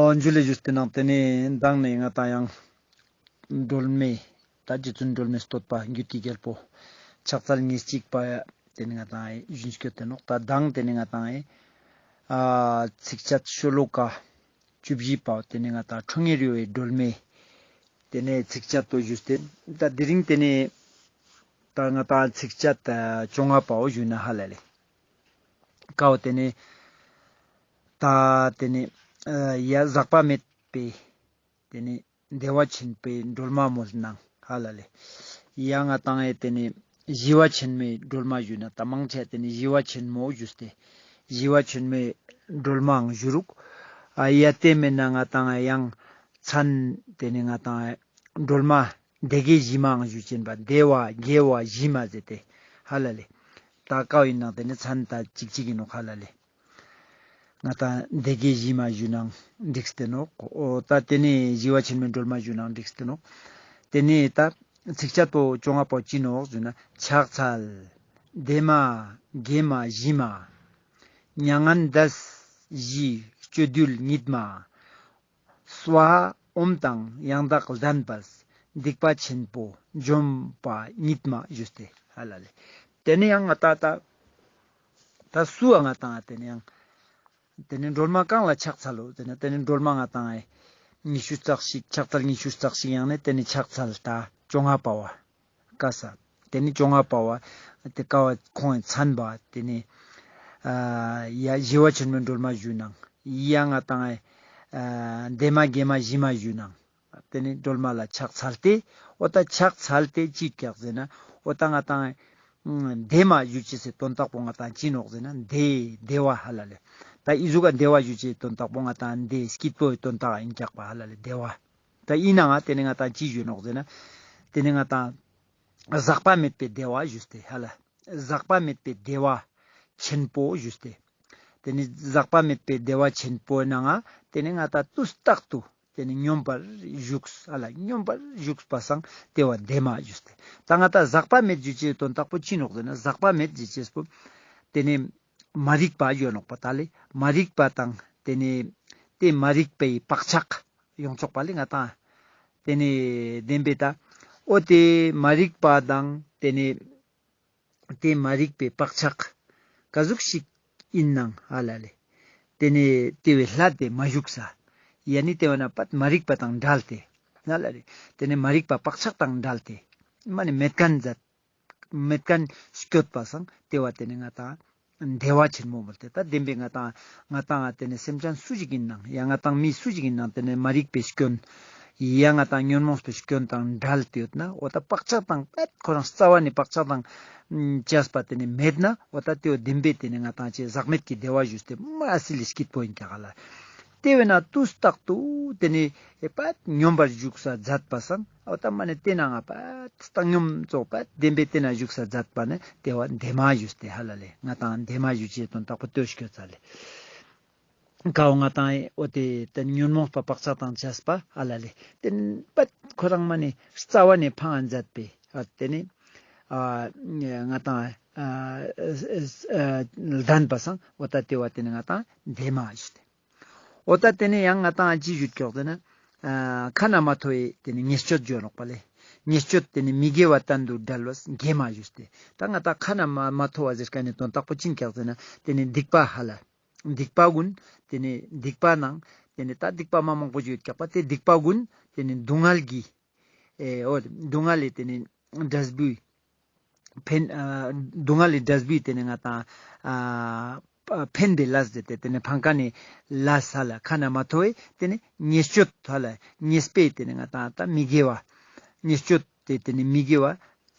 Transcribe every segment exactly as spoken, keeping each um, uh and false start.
འོ་འཇུ་ལེ་ཞུས་ཏེ་ནང་ཏེ་ནེ་མདང་ནེ་ང་ཏང་ཡང་སྒྲོལ་མའི་ད་རྗེ་བཙུན་སྒྲོལ་མའི་བསྟོད་པ་རྒྱུད་ཀྱི་རྒྱལ་པོ་ཕྱག་འཚལ་ཉེར་གཅིག་པ་ཏེ་ནེ་ང་ཏང་ཞུན་སྐྱོད་དེ་ནོག། ད་མདང་ཏེ་ནེ་ང་ཏང་ཨེ་ཨ་ཚིགས་བཅད་ཤོ་ལོ་ཀ་བཅུ་བཞི་པའོ་ཏེ་ནེ་ང་ཏང་ཁྲོ་གཉེར་རི་བོའི་སྒྲོལ་མའི་ཏེ་ནེ་ཚིགས་བཅད་དོ་ཞུས་ཏེ། ད་དེ་རིང་ཏེ་ནེ་ད་ང་ཏང་ཚིགས་བཅད་བཅོ་ལྔ་པའོ་ཞུ་ན་ཧ་ལ་ལེ། ཀའོ་ཏེ་ནེ་ད་ཏེ་ནེ་ཨ་ཡ་ཟག་པ་མེད་པའི་ཏེ་ནེ་བདེ་བ་ཆེན་པོའི་སྒྲོལ་མ་མོལ་ནང་ཧ་ལ་ལེ། ཡ་ང་ཏང་ཨེ་ཏེ་ནེ་ཞི་བ་ཆེན་མོའི་སྒྲོལ་མ་ཞུ་ན་ད་མང་ཆེ་ཏེ་ནེ་ཞི་བ་ཆེན་མོ་ཞུས་ཏེ་ཞི་བ་ཆེན་མོའི་སྒྲོལ་མའང་ཞུ་རུག། ཨ་ཡ་ཏེ་མེན་ན་ང་ཏང་ཡང་མཚན་ཏེ་ནེ་ང་ཏང་སྒྲོལ་མ་སྡེ་དགེ་ཞི་མའང་ཞུ་ཅེན་པ་སྡེ་བ་དགེ་བ་ཞི་མ་ཟེར་ཏེ་ཧ་ལ་ལེ། ད་ཀའོ་ཨིན་ནང་ཏེ་ནེ་མཚན་ད་ཅིག་ཅིག་ཨིན་ནོག་ཧ་ལ་ལེ། ང་ཏང་སྡེ་དགེ་ཞི་མ་ཞུ་ནང་འགྲིགས་ཏེ་ནོག། འོ་ད་ཏེ་ནེ་ཞི་བ་ཆེན་མོའི་སྒྲོལ་མ་ཞུ་ནང་འགྲིགས་ཏེ་ནོག། ཏེ་ནེ་ད་ཚིགས་བཅད་པོ་བཅོ་ལྔ་པོ་ཅི་ནོག་ཞུ་ན་ཕྱག་འཚལ་བདེ་མ་དགེ་མ་ཞི་མ་མྱ་ངན་འདས་ཞི་སྤྱོད་འདུལ་ཉིད་མ། སྭཱ་ཧཱ་ཨོཾ་དང་ཡང་དག་ལྡན་པས། སྡིག་པ་ཆེན་པོ་འཇོམས་པ་ཉིད་མ་ཞུས་ཏེ་ཧ་ལ་ལེ། ཏེ་ནེ་ཡང་ང་ཏང་ད་ད་སུའ་ང་ཏང་ཏེ་ནེ་ཡང་ཏེ་ནེ་སྒྲོལ་མ་གང་ལ་ཕྱག་འཚལ་ལོ་ཟེར་ན་ཏེ་ནེ་སྒྲོལ་མ་ང་ཏང་ཨེ་ཉི་ཤུ་རྩ་གཅིག་ཕྱག་འཚལ་ཉི་ཤུ་རྩ་གཅིག་ཡང་ནེ་ཏེ་ནེ་ཕྱག་འཚལ་ད་བཅོ་ལྔ་པ་བ། ཀ་ས། ཏེ་ནེ་བཅོ་ལྔ་པ་བ། ཏེ་ཀ་བ་ཁོང་ངི་མཚན་པ། ཏེ་ནེ་ཨ་ཡ་ཞི་བ་ཆེན་མོའི་སྒྲོལ་མ་ཞུ་ནང་། ཡ་ང་ཏང་ཨ་བདེ་མ་དགེ་མ་ཞི་མ་ཞུ་ནང་། ཏེ་ནེ་སྒྲོལ་མ་ལ་ཕྱག་འཚལ་ཏེ། འོ་ད་ཕྱག་འཚལ་ཏེ་ཅི་ཀྱག་ཟེར་ན། འོ་ད་ང་ཏང་ཨ་བདེ་མ་ཞུ་ཅེས་སི་དོན་དག་པོ་ང་ཏང་ཅི་ནོག་ཟེར་ན་བདེ་བདེ་བ་ཧ་ལ་ལེ། ད་འི་ཟུག་ག་བདེ་བ་ཞུ་ཅེས་སི་དོན་དག་པོ་ང་ཏང་བདེ་སྐྱིད་པོའི་དོན་དག་ཨིན་ཀྱག་པ་ཧ་ལ་ལེ་བདེ་བ། ད་ཨིན་ནའང་ཏེ་ནེ་ང་ཏང་ཅི་ཞུ་ནོག་ཟེར་ན། ཏེ་ནེ་ང་ཏང་ཟག་པ་མེད་པའི་བདེ་བ་ཞུས་ཏེ་ཧ་ལ། ཟག་པ་མེད་པའི་བདེ་བ་ཆེན་པོ་ཞུས་ཏེ། ཏེ་ནེ་ཟག་པ་མེད་པའི་བདེ་བ་ཆེན་པོའི་ནང་ང་ཏེ་ནེ་ང་ཏང་དུས་རྟག་ཏུ་ཏེ་ནེ་སྙོམས་པར་ཞུགས་ཧ་ལ། སྙོམས་པར་ཞུགས་པ་སང་ཏེ་བ་བདེ་མ་ཞུས་ཏེ། ད་ང་ཏང་ཟག་པ་མེད་ཞུ་ཅེས་དོན་དག་པོ་ཅི་ནོག་ཟེར་ན་ཟག་པ་མེད་ཞུ་ཅེས་པོ་ཏེ་ནེ་མ་རིག་པ་ཡོད་ནོག་པ་ད་ལེ། མ་རིག་པ་དང་ཏེ་ནེ་ཏེ་མ་རིག་པའི་བག་ཆགས་ཡོང་ཆོག་པ་ལེ་ང་ཏང་། ཏེ་ནེ་བདེན་པའི་ད་འོ་ཏེ་མ་རིག་པ་དང་ཏེ་ནེ་ཏེ་མ་རིག་པའི་བག་ཆགས་ག་ཟུག་ཞིག་ཨིན་ནང་ཧ་ལ་ལེ། ཏེ་ནེ་ཏེ་བོའི་ལྷ་ཏེ་མ་ཞུགས་ས། ཡ་ནི་ཏེ་བ་ན་པད་མ་རིག་པ་དང་བྲལ་ཏེ་ཧ་ལ་ལེ། ཏེ་ནེ་མ་རིག་པ་བག་ཆགས་དང་བྲལ་ཏེ་མ་ནེ་མེད་ཁན་མཛད། མེད་ཁན་སྐྱོད་པ་སང་ཏེ་བ་ཏེ་ནེ་ང་ཏང་བདེ་བ་ཆེན་མོ་མོལ་ཏེ། ད་བདེན་པའི་ང་ཏང་ང་ཏང་ཏེ་ནེ་སེམས་ཅན་སུ་ཞིག་ཨིན་ནང་ཡ་ང་ཏང་མི་སུ་ཞིག་ཨིན་ནང་ཏེ་ནེ་མ་རིག་པའི་སྐྱོན་ཡ་ང་ཏང་ཉོན་མོངས་པའི་སྐྱོན་དང་བྲལ་ཏེ་ཡོད་ན་འོ་ད་བག་ཆགས་དང་པད་ཁོ་རང་རྩ་བ་ནེ་བག་ཆགས་དང་བཅས་པ་ཏེ་ནེ་མེད་ན་འོ་ད་ཏེ་བོ་བདེན་པའི་ཏེ་ནེ་ང་ཏང་ཅེ་ཟག་མེད་ཀྱི་བདེ་བ་ཞུས་ཏེ་མ་སི་ལི་སྐྱིད་པོ་ཨིན་ཀྱག་ལ། ཏེ་བས་ན་དུས་རྟག་ཏུ་ཏེ་ནེ་པད་སྙོམས་པར་ཞུགས་ས་མཛད་པ་སང་འོ་ད་མ་ནེ་ཏེ་ན་ང་པད་བཏང་སྙོམས་ཙོགས་པད་བདེན་པའི་ཏེ་ན་ཞུགས་ས་མཛད་པ་ནི་ཏེ་བ་བདེ་མ་ཞུས་ཏེ་ཧ་ལ་ལེ། ང་ཏང་བདེ་མ་ཞུ་ཅེས་དོན་དག་པོ་ལྟོས་སྐྱོད་ས་ལེ། ཀའོ་ང་ཏང་འོ་ཏེ་ཏེ་ཉོན་མོངས་པ་བག་ཆགས་དང་བཅས་པ་ཧ་ལ་ལེ། ཏེ་པད་ཁོ་རང་མ་ནེ་རྩ་བ་ནེ་ཕང་ང་མཛད་པའི་ཨ་ཏེ་ནེ་ཨ་ང་ཏང་ཨ་ཨ་ལྡན་པ་སང་འོ་ད་ཏེ་བ་ཏེ་ནེ་ང་ཏང་བདེ་མ་ཞུས་ཏེ། འོ་ད་ཏེ་ནེ་ཡང་ང་ཏང་ཅི་ཞུ་ཀྱོག་ཟེར་ན། ཨ་ཁ་ན་མ་ཐོ་བའི་ཏེ་ནེ་ཉེས་སྤྱོད་ཡོད་ནོག་པ་ལེ། ཉེས་སྤྱོད་ཏེ་ནེ་མི་དགེ་བ་གཏན་དུ་བྲལ་བས་དགེ་མ་ཞུས་ཏེ། ད་ང་ཏང་ཁ་ན་མ་མ་ཐོ་བ་ཟེར་ཁན་ནི་དོན་དག་པོ་ཅི་ཨིན་ཀྱག་ཟེར་ན་ཏེ་ནེ་སྡིག་པ་ཧ་ལ། སྡིག་པ་གུན་ཏེ་ནེ་སྡིག་པ་ནང་ཏེ་ནེ་ད་སྡིག་པ་མ་མང་པོ་ཞིག་ཡོད་ཀྱག་པ་ཏེ་སྡིག་པ་གུན་ཏེ་ནེ་སྡུག་བསྔལ་གྱི་ཨེ་འོ་སྡུག་བསྔལ་ལི་ཏེ་ནེ་འབྲས་བུའི་ཕན་ཨ་སྡུག་བསྔལ་ལི་འབྲས་བུའི་ཏེ་ནེ་ང་ཏང་ཨ་ཕན་པའི་ལས་ཟེར་ཏེ་ཏེ་ནེ་ཕང་ཁན་ནི་ལས་ཧ་ལ་ཁ་ན་མ་ཐོ་བའི་ཏེ་ནེ་ཉེས་སྤྱོད་ཧ་ལ་ཉེས་པའི་ཏེ་ནེ་ང་ཏང་ད་མི་དགེ་བ་ཉེས་སྤྱོད་ཏེ་ཏེ་ནེ་མི་དགེ་བ་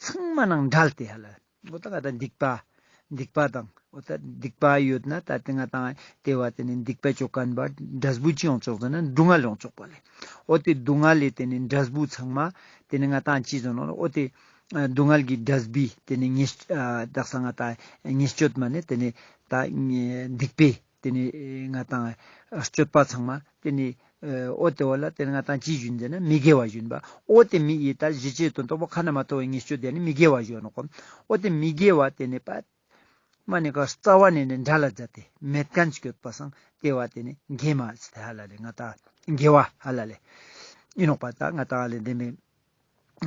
ཚང་མ་ནང་བྲལ་ཏེ་ཧ་ལ། འོ་ད་ང་ཏང་སྡིག་པ་སྡིག་པ་དང་འོ་ད་སྡིག་པ་ཡོད་ན་ད་ཏེ་ང་ཏང་ཏེ་བ་ཏེ་ནེ་སྡིག་པའི་ཅོ་ཁན་པ་འབྲས་བུ་ཅི་ཡོང་ཆོག་ཟེར་ན་སྡུག་བསྔལ་ཡོང་ཆོག་པ་ལེ། འོ་ཏེ་སྡུག་བསྔལ་ལི་ཏེ་ནེ་འབྲས་བུ་ཚང་མ་ཏེ་ནེ་ང་ཏང་ཅི་ཟེར་ནོག་འོ་ཏེ་ཨ་སྡུག་བསྔལ་གྱི་འབྲས་བུའི་ཏེ་ནེ་ཉེས་ཨ་དག་ས་ང་ཏང་ཉེས་སྤྱོད་མ་ནེ་ཏེ་ནེ་ད་སྡིག་པའི་ཏེ་ནེ་ང་ཏང་སྤྱོད་པ་ཚང་མ་ཏེ་ནེ་ཨ་འོ་ཏེ་བ་ལ་ཏེ་ནེ་ང་ཏང་ཅི་ཞུ་ཨིན་ཟེར་ན་མི་དགེ་བ་ཞུ་ཨིན་པ། འོ་ཏེ་མི་ཡི་ད་ཞི་བྱེད་དོན་དག་པོ་ཁ་ན་མ་ཐོ་བའི་ཉེས་སྤྱོད་ཏེ་ནེ་མི་དགེ་བ་ཞུ་ནོག་གོ། འོ་ཏེ་མི་དགེ་བ་ཏེ་ནེ་པ་ མ་ནེ་ཀ་རྩ་བ་ནེ་ནི་དགྲ་ལ་མཛད་དེ་མེད་ཁན་སྐྱོད་པ་སང་ཏེ་བོ་ཏེ་ནེ་དགེ་མ་ཟེར་ཏེ་ཧ་ལ་ལེ་ང་ཏང་དགེ་བ་ཧ་ལ་ལེ། ཨིན་ནོག་པ་ད་ང་ཏང་ལེ་ཏེ་ནེ་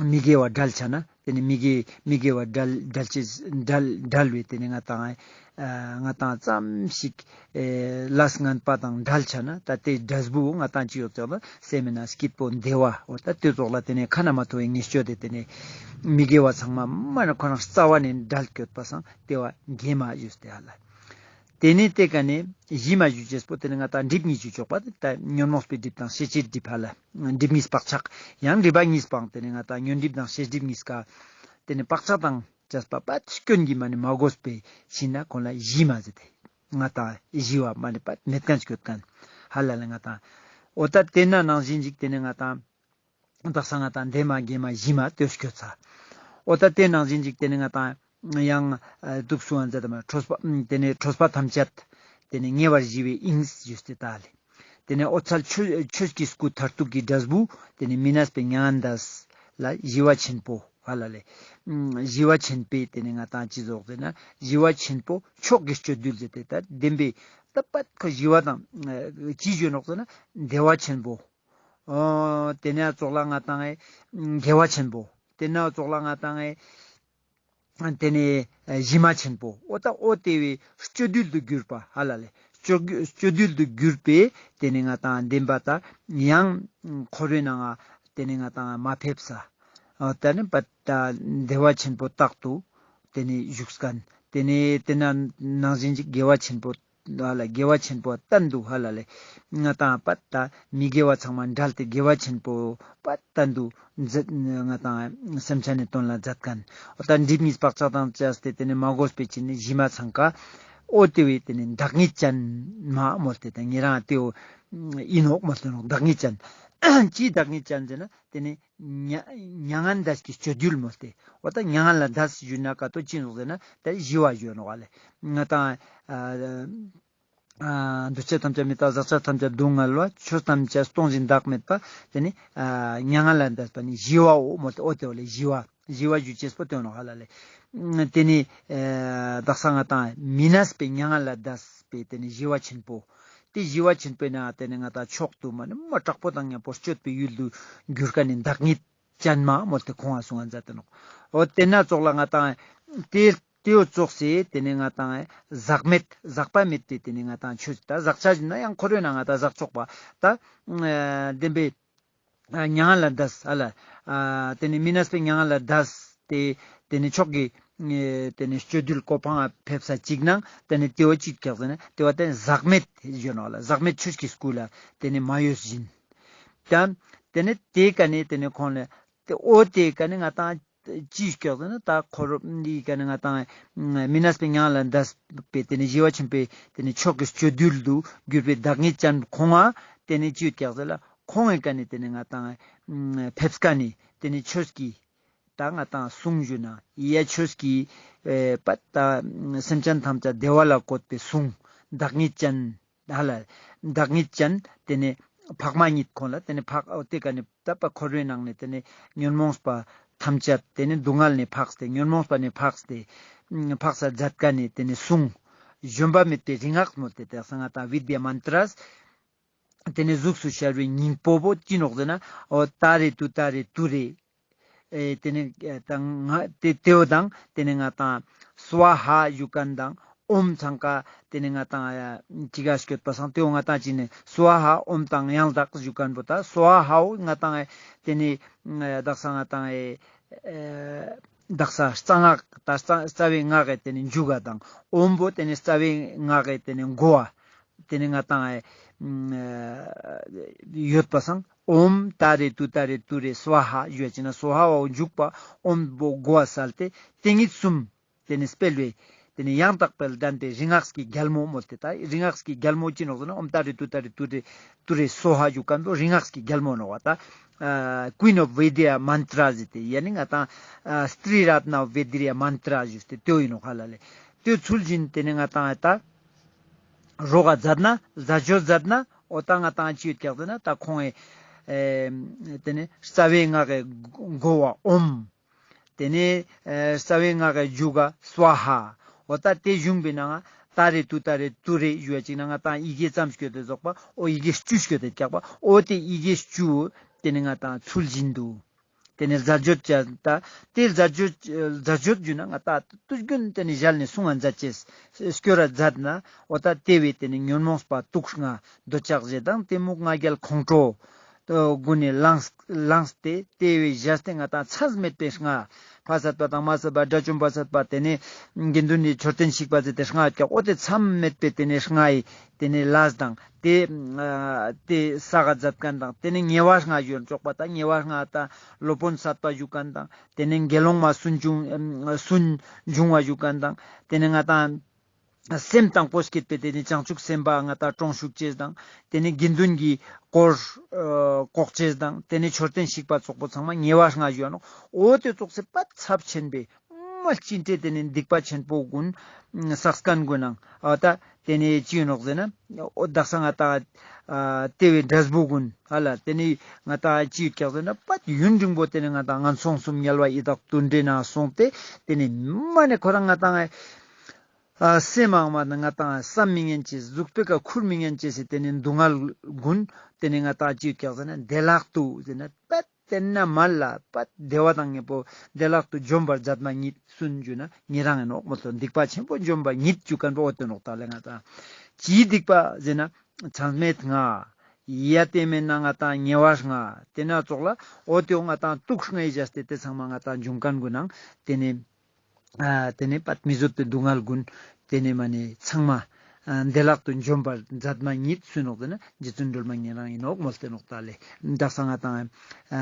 མི་དགེ་བ་བསྒྲལ་ཆ་ན་ཏེ་ནེ་མི་དགེ་མི་དགེ་བ་བསྒྲལ་བསྒྲལ་ཅེས་བསྒྲལ་བསྒྲལ་བའི་ཏེ་ནེ་ང་ཏང་ཨ་ང་ཏང་ཙམ་ཞིག་ཨེ་ལས་ངན་པ་དང་བསྒྲལ་ཆ་ན་ད་ཏེ་འབྲས་བུ་ང་ཏང་ཅི་ཡོད་ཙོགས་ལ་སེམས་མེད་ན་སྐྱིད་པོ་བདེ་བ་འོ་ད་ཏེ་ཙོགས་ལ་ཏེ་ནེ་ཁ་ན་མ་ཐོ་བའི་ཉེས་སྤྱོད་དེ་ཏེ་ནེ་མི་དགེ་བ་ཚང་མ་མ་ནེ་ཁོ་རང་རྩ་བ་ནེ་བསྒྲལ་སྐྱོད་པ་སང་ཏེ་བོ་དགེ་མ་ཞུས་ཏེ་ཧ་ལ། ཏེ་ནེ་ཏེ་ཀ་ནེ་ཞི་མ་ཞུ་ཅེས་པོ་ཏེ་ནེ་ང་ཏང་སྒྲིབ་གཉིས་ཞུ་ཆོག་པ་ད་ཉོན་མོངས་པའི་སྒྲིབ་དང་ཤེས་བྱའི་སྒྲིབ་ཧ་ལ་སྒྲིབ་གཉིས་བག་ཆགས་ཡང་སྒྲིབ་པ་གཉིས་པའང་ཏེ་ནེ་ང་ཏང་ཉོན་སྒྲིབ་དང་ཤེས་སྒྲིབ་གཉིས་ཀ་ཏེ་ནེ་བག་ཆགས་དང་བཅས་པ་པད་སྐྱོན་གྱིས་མ་ནེ་མ་གོས་པའི་ཕྱིར་ན་ཁོང་ལ་ཞི་མ་ཟེར་ཏེ་ང་ཏང་ཞི་བ་མ་ནེ་པད་མེད་ཁན་སྐྱོད་ཁན་ཧ་ལ་ལེ་ང་ཏང་འོ་ད་ཏེ་ན་ནང་བཞིན་ཞིག་ཏེ་ནེ་ང་ཏང་དག་ས་ང་ཏང་བདེ་མ་དགེ་མ་ཞི་མ་ཏེ་སྐྱོད་ཚ། འོ་ད་ཏེ་ནང་བཞིན་ཞིག་ཏེ་ནེ་ང་ཏང་ཡང་ཨ་དུག་སུ་ཨན་ཛད་མ་ཁྲོས་པ་ཏེ་ནེ་ཁྲོས་པ་ཐམས་ཅད་ཏེ་ནེ་ཉེ་བར་ཞི་བའི་དབྱིངས་ཞུས་ཏེ་ད་ལེ། ཏེ་ནེ་འོད་གསལ་ཆོས་ཆོས་ཀྱི་སྐུ་མཐར་ཐུག་གི་འབྲས་བུ་ཏེ་ནེ་མི་གནས་པའི་མྱ་ངན་འདས་ལ་ཞི་བ་ཆེན་པོ་ཧ་ལ་ལེ། ཞི་བ་ཆེན་པོའི་ཏེ་ནེ་ང་ཏང་ཅི་ཟེར་ན་ཞི་བ་ཆེན་པོ་མཆོག་གི་སྤྱོད་ཡུལ་ཟེར་ཏེ་ད་བདེན་པའི་ད་པད་ཁོ་ཞི་བ་དང་ཅི་ཞུ་ནོག་ཟེར་ན་བདེ་བ་ཆེན་པོ། འོ་ཏེ་ནེ་ཙོགས་ལ་ང་ཏང་ཨེ་དགེ་བ་ཆེན་པོ། ཏེ་ནེ་ཙོགས་ལ་ང་ཏང་ཨེ་ཏེ་ནེ་ཞི་མ་ཆེན་པོ། འོ་ད་འོ་ཏེ་བོའི་སྤྱོད་ཡུལ་དུ་གྱུར་པ་ཧ་ལ་ལེ། སྤྱོད་སྤྱོད་ཡུལ་དུ་གྱུར་པའི་ཏེ་ནེ་ང་ཏང་བདེན་པ་ད་ཡང་འཁོར་བའི་ནང་ང་ཏེ་ནེ་ང་ཏང་མ་ཕེབས་ས། འོ་ད་ནི་པད་ད་བདེ་བ་ཆེན་པོ་རྟག་ཏུ་ཏེ་ནེ་བཞུགས་ཁན། ཏེ་ནེ་ཏེ་ན་ནང་བཞིན་ཅིག་དགེ་བ་ཆེན་པོ་ཧ་ལ་དགེ་བ་ཆེན་པོ་བརྟན་དུ་ཧ་ལ་ལེ། ང་ཏང་པད་ད་མི་དགེ་བ་ཚང་མ་བསྒྲལ་ཏེ་དགེ་བ་ཆེན་པོ་པད་བརྟན་དུ་མཛད་ང་ཏང་སེམས་ཅན་ནི་དོན་ལ་མཛད་ཁན། འོ་ད་སྒྲིབ་གཉིས་བག་ཆགས་དང་བཅས་ཏེ་ཏེ་ནེ་མ་གོས་པའི་ཕྱིར་ན་ཞི་མ་ཚང་ཀ་འོ་ཏེ་བོའི་ཏེ་ནེ་བདག་ཉིད་ཅན་མ་མོལ་ཏེ་ད་ཉེ་རང་ཏེ་བོ་ཨིན་ནོག་མོལ་ཏེ་ནོག་བདག་ཉིད་ཅན། ཅི་བདག་ཉིད་ཅན་ཟེར་ན་ཏེ་ནེ་མྱ་མྱ་ངན་འདས་ཀྱི་སྤྱོད་ཡུལ་མོལ་ཏེ། འོ་ད་མྱ་ངན་ལས་འདས་ཞུ་ན་ཀ་ཏོ་ཅི་ནོག་ཟེར་ན་ད་ཞི་བ་ཞུ་ནོག་ལེ། ང་ཏང་ཨ་ཨ་འདུ་བྱེད་ཐམས་ཅད་མི་རྟག་ཟག་བཅས་ཐམས་ཅད་སྡུག་བསྔལ་བ། ཆོས་ཐམས་ཅད་སྟོང་ཞིང་བདག་མེད་པ། ཏེ་ནེ་ཨ་མྱ་ངན་ལས་འདས་པ་ནི་ཞི་བའོ་མོལ་ཏེ་འོ་ཏེ་བོ་ལེ་ཞི་བ། ཞི་བ་ཞུ་ཅེས་པོ་ཏེ་ནོག་ཧ་ལ་ལེ། ཏེ་ནེ་ཨ་དག་ས་ང་ཏང་མི་གནས་པའི་མྱ་ངན་ལས་འདས་པའི་ཏེ་ནེ་ཞི་བ་ཆེན་པོ། ཏེ་ཞི་བ་ཆེན་པོའི་ནང་ཏེ་ནེ་ང་ཏང་མཆོག་ཏུ་མ་ནེ་མ་དྲག་པོ་དང་མཉམ་པོ་སྤྱོད་པའི་ཡུལ་དུ་གྱུར་ཁན་ནི་བདག་ཉིད་ཅན་མ་མོལ་ཏེ་ཁོང་ང་གསུང་ང་མཛད་དེ་ནོག། འོ་ཏེ་ན་ཙོགས་ལ་ང་ཏང་ཏེ་ཏེ་བོ་ཙོགས་སེ་ཏེ་ནེ་ང་ཏང་ཟག་མེད་ཟག་པ་མེད་པའི་ཏེ་ནེ་ང་ཏང་ཆོས་ད་ཟག་བཅས་ན་ཡང་འཁོར་བའི་ནང་ང་ད་ཟག་ཆོག་པ་ད་ཨ་བདེན་པའི་ཨ་མྱ་ངན་ལས་འདས་ཧ་ལ། ཨ་ཏེ་ནེ་མི་གནས་པའི་མྱ་ངན་ལས་འདས་ཏེ་ཏེ་ནེ་མཆོག་གི་ཨེ་ཏེ་ནེ་སྤྱོད་ཡུལ་གོ་འཕང་ང་ཕེབས་ས་ཅིག་ནང་ཏེ་ནེ་ཏེ་བོ་ཅི་ཀྱག་ཟེར་ན་ཏེ་བོ་ཏེ་ཟག་མེད་ཞུ་ནོག་ལེ། ཟག་མེད་ཆོས་ཀྱི་སྐུ་ལ་ཏེ་ནེ་མ་གཡོས་བཞིན། ད་ཏེ་ནེ་ཏེ་ཀ་ནེ་ཏེ་ནེ་ཁོང་ལ་ཏེ་འོ་ཏེ་ཀ་ནེ་ང་ཏང་ཅི་ཀྱག་ཟེར་ན་ད་འཁོར་བའི་ཀ་ནེ་ང་ཏང་མི་གནས་པའི་མྱ་ངན་ལས་འདས་པའི་ཏེ་ནེ་ཞི་བ་ཆེན་པོའི་ཏེ་ནེ་མཆོག་གི་སྤྱོད་ཡུལ་དུ་གྱུར་པའི་བདག་ཉིད་ཅན་ཁོང་ང་ཏེ་ནེ་ཅི་ཀྱག་ཟེར་ལ་ཁོང་ངི་ཀ་ནེ་ཏེ་ནེ་ང་ཏང་ཕེབས་ཀ་ནེ་ཏེ་ནེ་ཆོས་ཀྱི་ད་ང་ཏང་གསུང་ཞུ་ན་ཡ་ཆོས་ཀྱི་ཨེ་པད་ད་སེམས་ཅན་ཐམས་ཅད་བདེ་བ་ལ་བཀོད་པའི་གསུང་བདག་ཉིད་ཅན་ཧ་ལ། བདག་ཉིད་ཅན་ཏེ་ནེ་འཕགས་མ་ཉིད་ཁོང་ལ་ཏེ་ནེ་འཕགས་འོ་ཏེ་ཀ་ནེ་ད་པ་འཁོར་བའི་ནང་ནེ་ཏེ་ནེ་ཉོན་མོངས་པ་ཐམས་ཅད་ཏེ་ནེ་སྡུག་བསྔལ་ནེ་འཕགས་ཏེ་ཉོན་མོངས་པ་ནེ་འཕགས་ཏེ་འཕགས་ས་མཛད་ཀ་ནེ་ཏེ་ནེ་གསུང་བཞོན་པ་མེད་པའི་རིག་སྔགས་མོལ་ཏེ་ཏེ་ས་ང་ཏང་བི་དྱ་མན་ཏྲ་ཏེ་ནེ་གཟུགས་སུ་ཤར་བའི་སྙིང་པོ་བོ་ཅི་ནོག་ཟེར་ན་འོ་ཏཱ་རེ་ཏུཏྟཱ་རེ་ཏུ་རེ། ཨེ་ཏེ་ནེ་ཨེ་ད་ང་ཏེ་ཏེ་བོ་དང་ཏེ་ནེ་ང་ཏང་སྭཱ་ཧཱ་ཞུ་ཁན་དང་ཨོཾ་ཚང་ཀ་ཏེ་ནེ་ང་ཏང་ཨེ་ཅི་ག་སྐྱོད་པ་སང་ཏེ་བོ་ང་ཏང་ཅི་ནེ་སྭཱ་ཧཱ་ཨོཾ་དང་ཡང་དག་ཞུ་ཁན་བོ་ད་སྭཱ་ཧཱ་བོ་ང་ཏང་ཨེ་ཏེ་ནེ་ཨེ་དག་ས་ང་ཏང་ཨེ་ཨེ་དག་ས་རྩ་སྔགས་ད་རྩ་རྩ་བའི་སྔགས་ཨེ་ཏེ་ནེ་མཇུག་ག་དང་ཨོཾ་བོ་ཏེ་ནེ་རྩ་བའི་སྔགས་ཨེ་ཏེ་ནེ་འགོ་བ། ཏེ་ནེ་ང་ཏང་ཨེ་ཡོད་པ་སང་ཨོཾ་ཏཱ་རེ་ཏུཏྟཱ་རེ་ཏུ་རེ་སྭཱ་ཧཱ་ཞུ་བ་ཅིག་ན་སྭཱ་ཧཱ་བོ་མཇུག་པ་ཨོཾ་བོ་འགོ་བ་སལ་ཏེ་ཏིང་ངེ་འཛིན་གསུམ་ཏེ་ནེ་སྤེལ་བའི་ཏེ་ནེ་ཡང་དག་པའི་ལྡན་པའི་རིག་སྔགས་ཀྱི་རྒྱལ་མོ་མོལ་ཏེ་ད་རིག་སྔགས་ཀྱི་རྒྱལ་མོ་ཅི་ནོག་ཟེར་ན་ཨོཾ་ཏཱ་རེ་ཏུཏྟཱ་རེ་ཏུ་རེ་ཏུ་རེ་སྭཱ་ཧཱ་ཞུ་ཁན་བོ་རིག་སྔགས་ཀྱི་རྒྱལ་མོ་ནོག་པ་ད། ཨ་Queen of Vedanta Mantra ཟེར་ཏེ་ཡ་ནི་ང་ཏང་ཨ་Sri Ratna of Vedanta Mantra ཞུས་ཏེ་ཏེ་བོ་ཨིན་ནོག་ཧ་ལ་ལེ། ཏེ་ཚུལ་བཞིན་ཏེ་ནེ་ང་ཏང་ཨ་ད་རོགས་ཀ་མཛད་ན་མཛད་ཅོ་མཛད་ན་འོ་ད་ང་ཏང་ཅི་ཡོད་ཀྱག་ཟེར་ན་ད་ཁོང་ཨེ་ཏེ་ནེ་རྩ་བའི་སྔགས་ཀྱི་འགོ་བ་ཨོཾ། ཏེ་ནེ་ཨེ་རྩ་བའི་སྔགས་ཀྱི་མཇུག་ག་སྭཱ་ཧཱ། འོ་ད་དེ་གཞུང་པའི་ནང་ང་ཏ་རེ་ཏུ་ཏ་རེ་ཏུ་རེ་ཞུ་བ་ཅིག་ན་ང་ཏང་ཡི་གེ་ཙམ་སྐྱོད་དེ་རྫོགས་པ། འོ་ཡི་གེ་བཅུ་སྐྱོད་དེ་རྒྱག་པ། འོ་དེ་ཡི་གེ་བཅུ་དེ་ནི་ང་ཏང་ཚུལ་བཞིན་དུ། དེ་ནི་ཟ་བརྗོད་ཅན་ད་དེ་ཟ་བརྗོད་ཟ་བརྗོད་ཞུ་ན་ང་ཏང་དུས་རྒྱུན་དེ་ནི་ཞལ་ནས་གསུང་ང་མཛད་ཅེས་སྐྱོར་ར་མཛད་ན། འོ་ད་དེ་བས་དེ་ནི་ཉོན་མོངས་པ་དུག་ལྔ་འདོད་ཆགས་ཞེ་སྡང་གཏི་མུག་ང་རྒྱལ་ཁོང་ཁྲོ་ཀུན་ནས་བླངས་བླངས་ཏེ་དེ་བས་བཞག་སྟེ་ང་ཏང་མཚམས་མེད་པའི་ལྔ། ཕ་སད་པ་དང་མ་སད་པ། དགྲ་བཅོམ་པ་སད་པ། དེ་ནས་དགེ་འདུན་ནི་མཆོད་རྟེན་བཤིག་པ་ཟེར་ཏེ་ལྔ་ཀྱག་འོ་དེ་མཚམས་མེད་པའི་དེ་ནས་ལྔ་ཡི་དེ་ནས་ལས་དང་དེ་ཨ་དེ་བསགས་མཛད་མཁན་དང་། དེ་ནས་ཉེ་བ་ལྔ་ཞུ་ན་ཆོག་པ་དང་། ཉེ་བ་ལྔ་དང་སློབ་དཔོན་སད་པ་ཞུ་མཁན་དང་། དེ་ནས་དགེ་སློང་མ་སུན་འབྱུང་སུན་འབྱུང་བ་ཞུ་མཁན་དང་། དེ་ནས་ང་ཏང་སེམས་དང་པོ་སྐྱེད་པའི་དེ་ནི་བྱང་ཆུབ་སེམས་དཔའ་ང་ཏང་དྲུང་ཞུགས་ཅེས་དང་། དེ་ནི་དགེ་འདུན་གྱི་དཀོར་ཨ་བཀོག་ཅེས་དང་། དེ་ནི་མཆོད་རྟེན་བཤིག་པ་ཙོགས་པོ་ཚང་མ་ཉེ་བ་ལྔ་ཞུ་ནོག་འོ་དེ་ཙོགས་སེ་པད་ཚབས་ཆེན་པོའི་མ་ཅི་འདྲའི་དེ་ནི་སྡིག་པ་ཆེན་པོ་ཀུན་བསགས་མཁན་ཀུན་ནང་ཨ་ད་དེ་ནི་ཅི་ཡོད་ནོག་ཟེར་ན། འོ་དག་ས་ང་ཏང་ཨ་དེ་བའི་འབྲས་བུ་ཀུན་ཧ་ལ་དེ་ནི་ང་ཏང་ཅི་ཡོད་ཀྱག་ཟེར་ན། པད་ཡུན་རིང་པོ་དེ་ནི་ང་ཏང་ངན་སོང་གསུམ་དམྱལ་བ་ཡི་དྭགས་དུད་འགྲོའི་ནང་སོང་སྟེ་དེ་ནི་མ་ནི་ཁོ་རང་ང་ཏང་ཨ་སེམས་མང་མ་ན་ང་ཏང་བསམ་མི་ཉན་ཅེས། གཟུགས་པོའི་ཀ་ཁུར་མི་ཉན་ཅེས་སི་དེ་ནི་སྡུག་བསྔལ་ཀུན་དེ་ནི་ང་ཏང་ཅི་ཡོད་ཀྱག་ཟེར་ན། བདེ་བླག་ཏུ་ཟེར་ན་པད་དེ་ན་མ་ལ་པད་བདེ་བ་དང་མཉམ་པོ་བདེ་བླག་ཏུ་འཇོམས་པར་མཛད་མ་ཉིད་སུན་ཞུ་ན་ཉེ་རང་ཡིན་ནོག་མོལ་ཏོ། སྡིག་པ་ཆེན་པོ་འཇོམས་པ་ཉིད་ཞུ་མཁན་པོ་འོ་དེ་ནོག་ད་ལེ་ང་ཏང་ཅིའི་སྡིག་པ་ཟེར་ན། མཚམས་མེད་ལྔ། ཡ་དེ་མེད་ན་ང་ཏང་ཉེ་བ་ལྔ། དེ་ན་ཙོགས་ལ་འོ་དེ་འོ་ང་ཏང་དུག་ལྔའི་བཞག་སྟེ་དེ་ཚང་མ་ང་ཏང་འབྱུང་མཁན་ཀུན་ནང་དེ་ནི་ཨ་དེ་ནི་པད་མི་བཟོད་པའི་སྡུག་བསྔལ་ཀུན་དེ་ནི་མ་ནི་ཚང་མ་ཨ་བདེ་བླག་ཏུ་འཇོམས་པར་མཛད་མ་ཉིད་སུན་ནོག་ཟེར་ན་རྗེ་བཙུན་སྒྲོལ་མ་ཉེ་རང་ཡིན་ནོག་མོལ་ཏེ་ནོག་ད་ལེ། དག་ས་ང་ཏང་ཨ་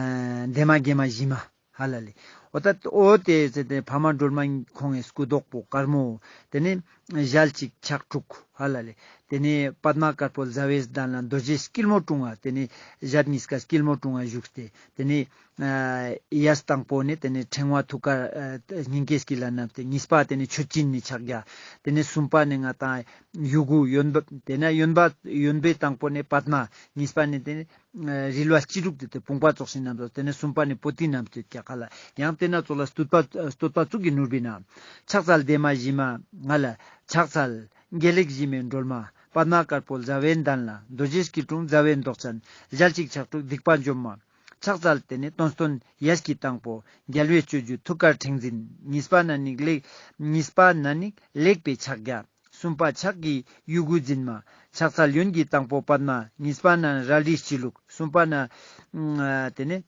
བདེ་མ་དགེ་མ་ཞི་མ་ཧ་ལ་ལེ། འོ་ད་འོ་དེ་ཟེར་ཏེ་འཕགས་མ་སྒྲོལ་མ་ཁོང་ངི་སྐུ་མདོག་པོ་དཀར་མོ། དེ་ནི་ཞལ་གཅིག་ཕྱག་དྲུག་ཧ་ལ་ལེ། དེ་ནི་པདྨ་དཀར་པོ་ཟླ་བའི་གདན་ལ་རྡོ་རྗེ་སྐྱིལ་མོ་ཀྲུང་བ། དེ་ནི་ཞལ་གཉིས་ཀ་སྐྱིལ་མོ་ཀྲུང་བ་བཞུགས་ཏེ་དེ་ནི་ཨ་གཡས་དང་པོ་ནི་དེ་ནི་ཕྲེང་བ་ཐུགས་ཀར་ཨ་སྙིང་གའི་དཀྱིལ་ལ་བསྣམས་ཏེ། གཉིས་པ་དེ་ནི་མཆོད་སྦྱིན་ནི་ཕྱག་རྒྱ། དེ་ནི་གསུམ་པ་ནི་ང་ཏང་གཡོ་འགུལ་གཡོན་པ། དེ་ནི་གཡོན་པ་གཡོན་པའི་དང་པོ་ནི་པདྨ། གཉིས་པ་ནི་དེ་ནི་ཨ་རིལ་བ་བྱི་རུ་དེ་དེ་བུམ་པ་ཙོགས་ཤིག་བསྣམས་ཏེ། དེ་ནི་གསུམ་པ་ནི་པོ་ཏི་བསྣམས་ཏེ་ཀྱག་ཧ་ལ། ཡང་དེ་ན་ཙོགས་ལ་བསྟོད་པ་བསྟོད་པ་ཚུགས་ཀྱི་ནོར་བུའི་ནང་། ཕྱག་འཚལ་བདེ་མ་ཞི་མ་ང་ལ་ཕྱག་འཚལ། དགེ་ལེགས་ཞི་མའི་སྒྲོལ་མ། པདྨ་དཀར་པོ་ཟླ་བའི་གདན་ལ། རྡོ་རྗེ་སྐྱིལ་ཀྲུང་ཟླ་བའི་མདོག་ཅན། ཞལ་གཅིག་ཕྱག་དྲུག་སྡིག་པ་འཇོམས་མ། ཕྱག་འཚལ། དེ་ནི་སྟོན་སྟོན་གཡས་ཀྱི་དང་པོ། རྒྱལ་བའི་སྤྱོད་བརྒྱུད་ཐུགས་ཀར་ཕྲེང་འཛིན། གཉིས་པ་ན་ནི་ལེགས་གཉིས་པ་ན་ནི་ལེགས་པའི་ཕྱག་རྒྱ། གསུམ་པ་ཕྱག་གི་གཡོ་འགུལ་འཛིན་མ། ཕྱག་འཚལ་གཡོན་གྱི་དང་པོ་པདྨ། གཉིས་པ་ན་རལ་གྲི་སྤྱི་བླུགས། གསུམ་པ་ན་ཨ་དེ་ནི་